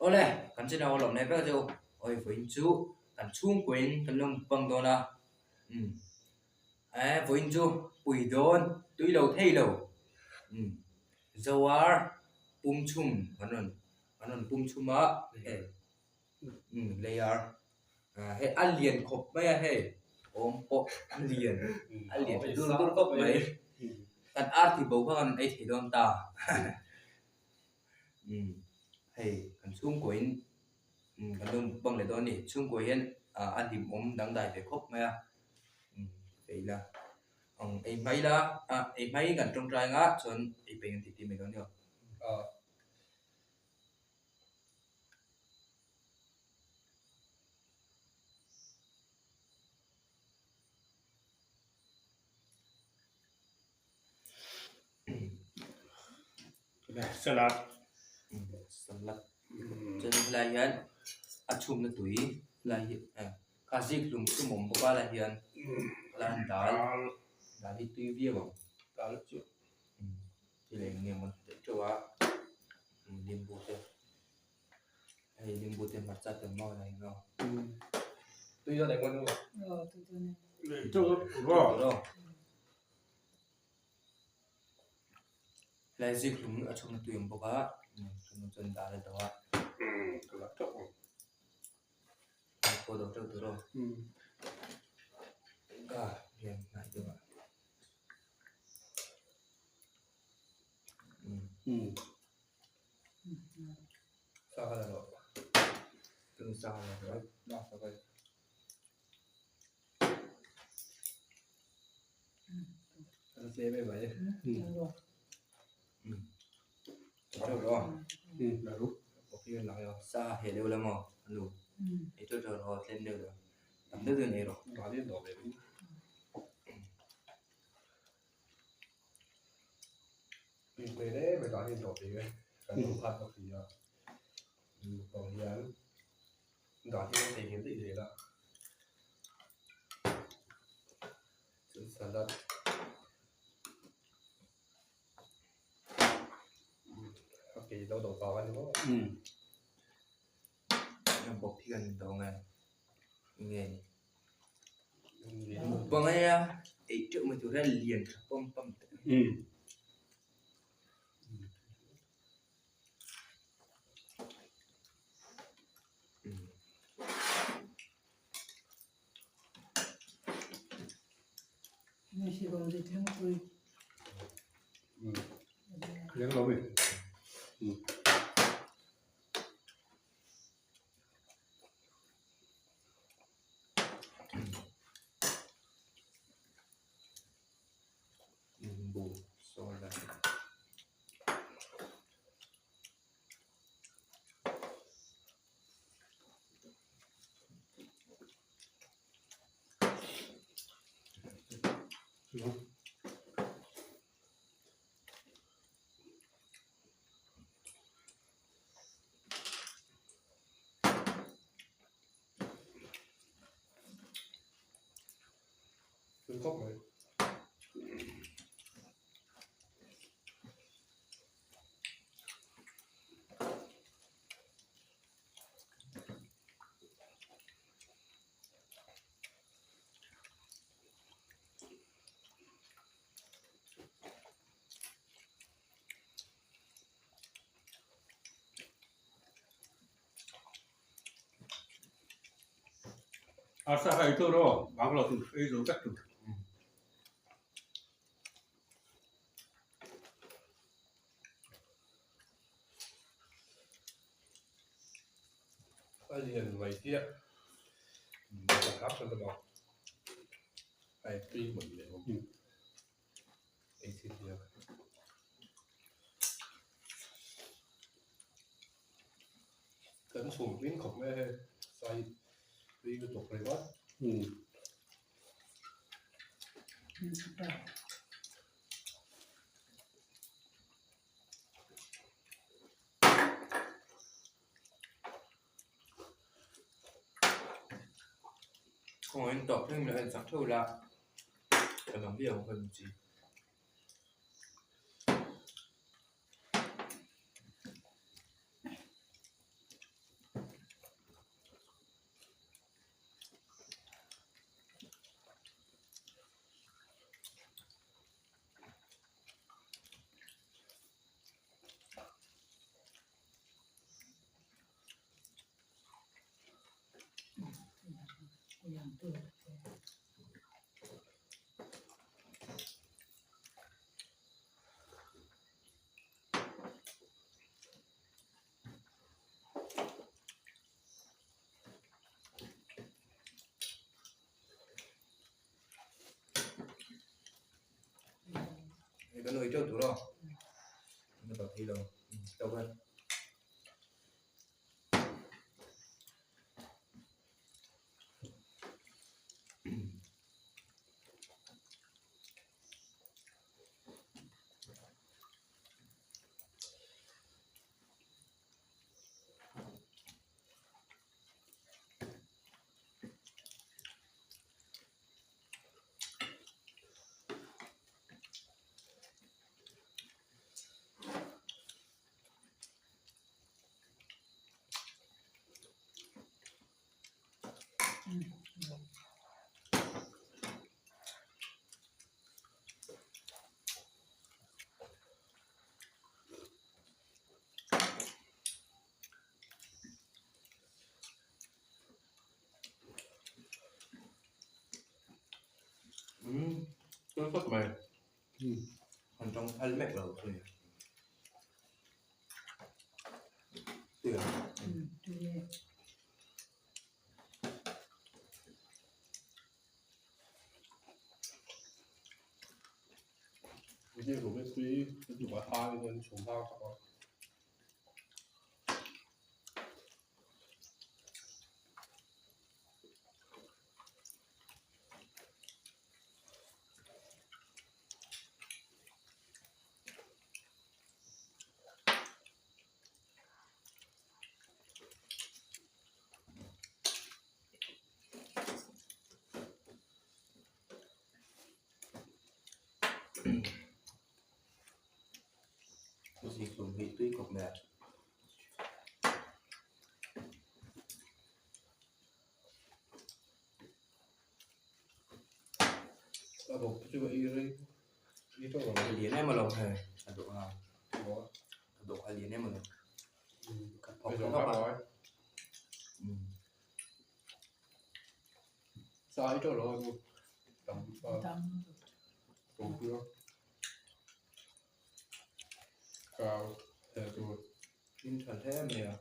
Awle, kan channel a lawm leh vek a che u. Awi vawiin chu kan chhungkuain kan lo mukbang dawn a. Umm eh vawiin chu pui dawn tui lo thei lo. Umm Zoar pum chhum kan rawn kan rawn pum chhum a hei umm layer ah hei a lian khawp mai a hei awm pawh a lian a lian tha dur dur khawp mai. Kan ar ti bo kha kan ei thei dawn ta. Umm hei kan chhungkaw in umm kan lo mukbang leh dawn a ni chhungkaw hian ah a hlimawm dangdai ve khawp mai a umm ei la ang ei hmai la ah ei hmai kan tawngtai anga chuan ei peih an titi mai dawn a ni aw. Salad salad chuan helai hian a chhumna tui helai hi kha zik hlum chhum awm bawk a helai hian helai hian dal dal hi tui viau ang dal chu thil eng nge maw teh teuh a limbu te hei limbu te hmarcha te awm a helai hian tui dawn eng maw tui Helai zik hlum a chhung na tui awm bawk a chumi chuan dal a do a pawh do teuh tur aw a lian hnai deuh a sa kha la rawh sa kha la rawh. Sa he deuh la maw a nu ei teuh teuh rawh tlem deuh lo tam deuh deuhin ei rawh. Chuan salad a ke lo do vang a ni maw a bawp hi kan do nge nge ni mukbang aia ei teuh mai tur hian lian tha pawm pam te. Limbu sawn a. Arsa kha ei tur aw bang lo tur ei zo vek tur. A lian mai chiah ka hak tha ta ai tui mai leh awm ei chi hian kan chhum hmin khawp mai a hei sai tui lutuk ringawt. Khawngaih tawp thleng leh a inchak theuh la kan awm viau ang kan chi. Hei kan ui teuh tur aw ka tawh thei lo tawk e. Umm tui khawp mai an tawng phal mek lo tui tui ang. Zikhlum hi tui khawp mai a. A lian em alawm hei a dawh a a dawh a lian em alawm ka phawk hlawk a in tha hle mai a.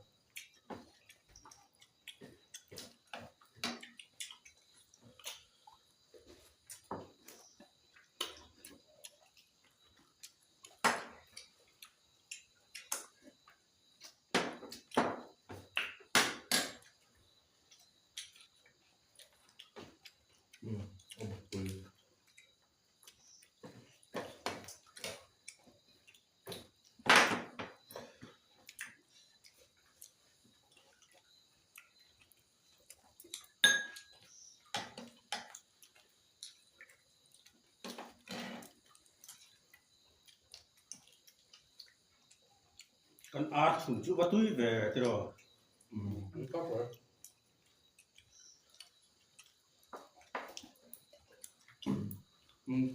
Kan ar chhun chu va tui ve tiraw.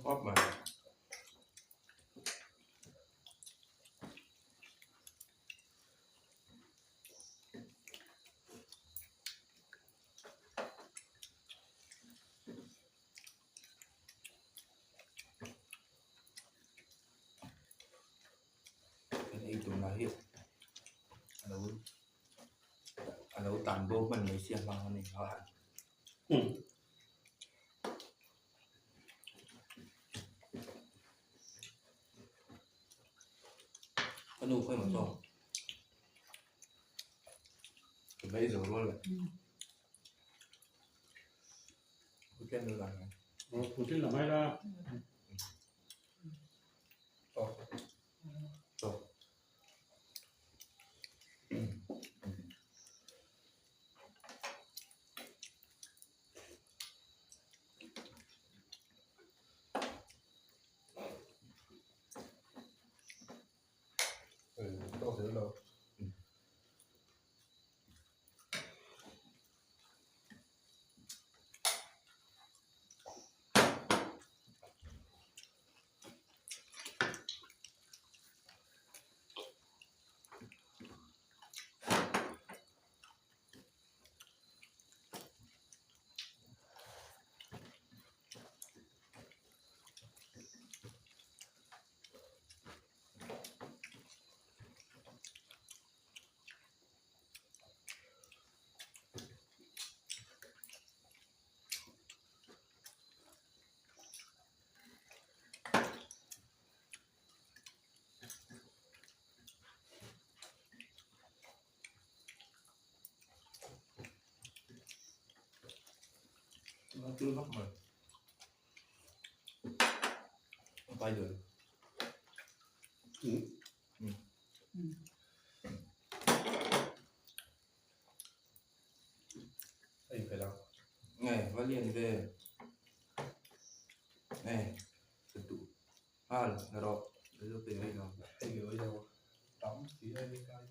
Khawp mai. Kan ei tur lah hi a lo a lo tan bo hman mai sia hmang a ni a. Ka nu khawi maw tawk ka bei zo rual le weekend lo dan mai. Putin la mai la. Tawk tawk. tui vak mai. A pai dawn. Ei ve la. Nge va lian ve. Nge ka duh nghal erawh ka lo pe rih lo. Hei ve oi lo. Tam si a ni lai.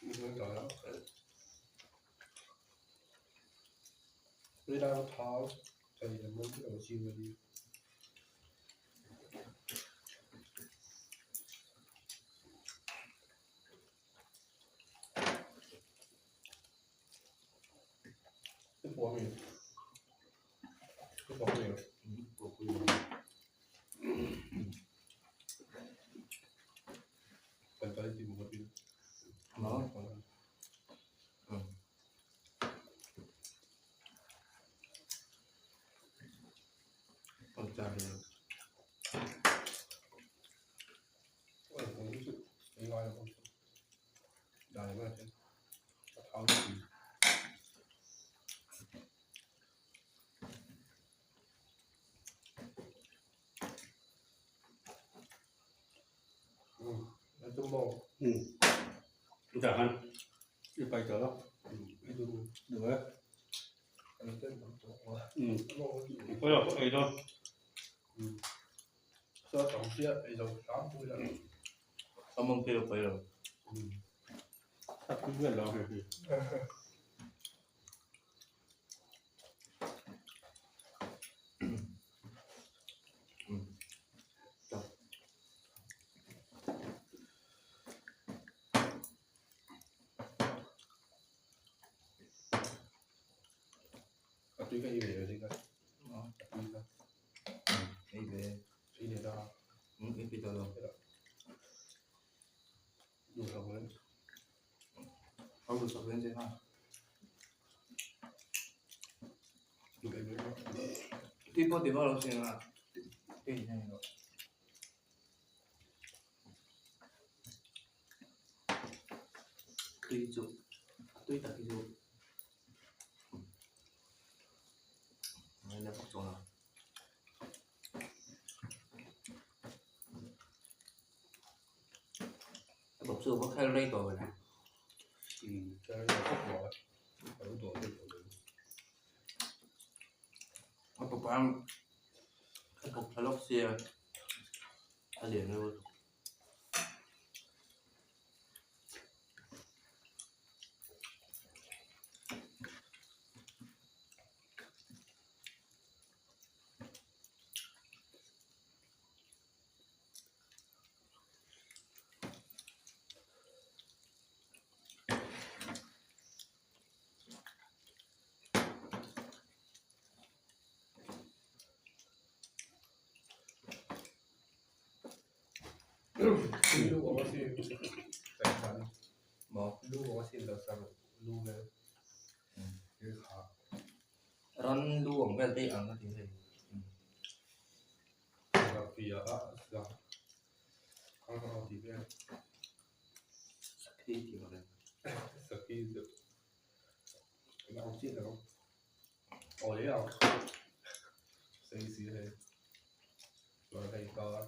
Ni hmel ta la. Ri lai thau thei la mun lo chi ve ni. Cái bò mì. Cái bò mì. Cần tới tìm một cái. Nó. Còn chả thì Ôi, cũng đi ngoài là không. Đài mà thế. Tháo gì. Ừ, nó trung bộ. Chả ăn. Đi bay tới đó. Ừ, đi dùng. Được đấy. Anh tên tổng tổng. Ừ. Nó Có được ấy thôi. Sao tổng chia ấy rồi tám mươi là. Ông mong kêu phải rồi. Ừ. Sắp cũng biết lo cái gì. À, tuy cái gì về thì cái. Ờ. Tuy cái. Ei về. Ý này ra. Ừ, ei về đâu. Đủ rồi. Ông được sập lên trên ha. Đủ cái đó. Tuy có tiền bao lâu xin à. Tuy này rồi. Tuy dụ. Tuy tập dụ. Đây là bóc rồi. Bọc sữa có khai rây rồi này. Ừ, cái là bóc bỏ. Ở độ được rồi. Nó bọc ăn. Cái bọc lóc xe. A liền luôn. Lu của xin tài sản. Một. Lu của xin là sao? Lu về. Cái khá. Rắn luồng về đây ăn cái gì? Là vì á là không có gì về. Khi thì vào đây. Sau khi được nó không chết đâu. Ồ đấy không? Xây xí thế. Rồi thầy to.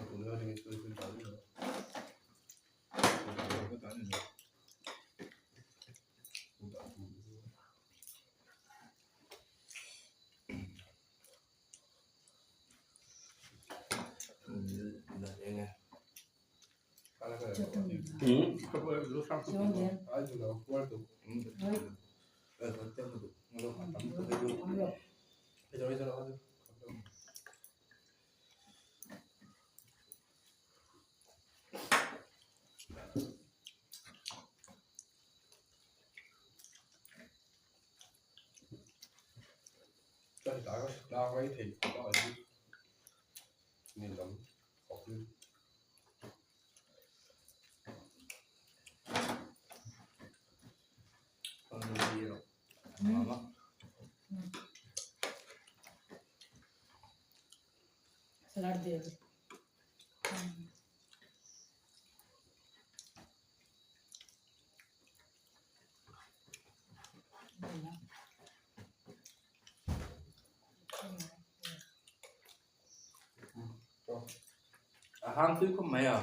Cũng nữa thì tôi xin tán nữa. Tôi tán nữa. Cũng tán nữa. Ừ, là đây nghe. Cho tôi Ừ. Ừ. Ờ, có tên một nó đâu tắm tôi thấy luôn. Con gì rồi? Ngon lắm. Lar der. A hang tui khawp mai a.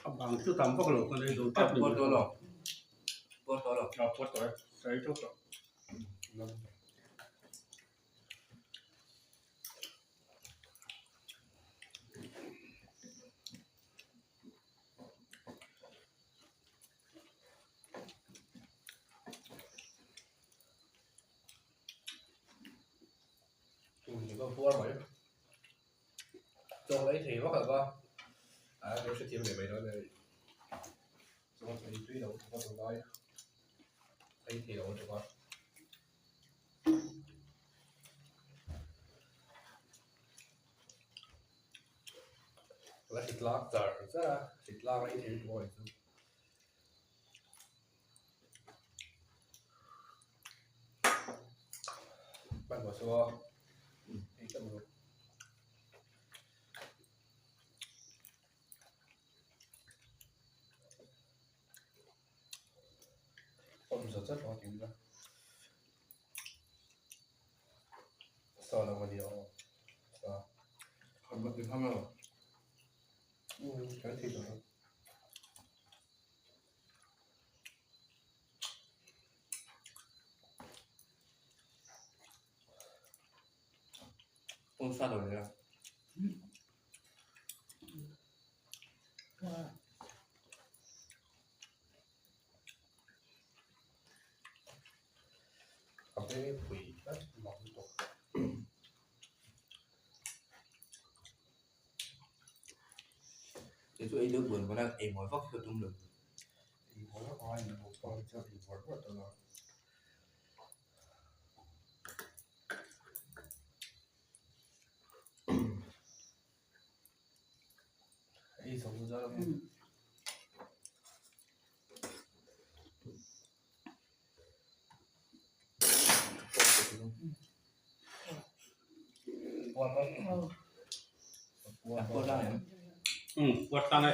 A bang chu tam vak lo ka nei zo tlat ni. Pawt tawh lo. Pawt tawh lo. A pawt tawh e. Sawi tawh tawh. Chaw ei thei vak lova a lo hrethiam leh mai dawn a ni. Chaw ei tui lo ka duh lai ei thei lo tawp a. La hrit lak char char a, hrit lak a ei thei lutuk a ni chu. Hmanhmawh chu a ei teuh lo. Awm zawt zawt lo a ti ila. Sa lo a nia aw. Sa. Khat ti kham lo. Um, kan thei tawh lo. Pawng sa lo nia. Ka hmel pui tlat mak lutuk. Kei chu ei deuh buan buan a, ei mawi vak hi ka tum lo. Ei mawi vak a, ei mawi vak chuan ei buan buan tawh lo. Ei zo zo lo. Puat tlang e.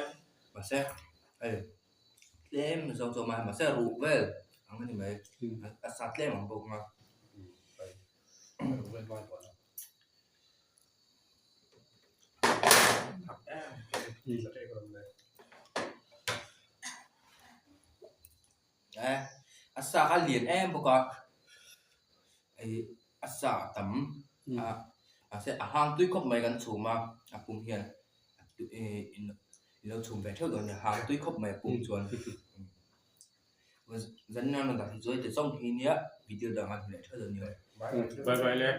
Mahse hei tlem zo chu mai mahse ruh vel ang a ni mai a sa tlem ang bawk a. A sa kha lian em bawk a ih a sa a tam a mahse a hang tui khawp mai kan chhum a a pum hian ih in lo chhum ve theuh dawn nia hang tui khawp mai a pum chuan zan ina rawn dah hi chuan ti zawng hi nia video dang an hmu leh theuh dawn nia. Bye bye le.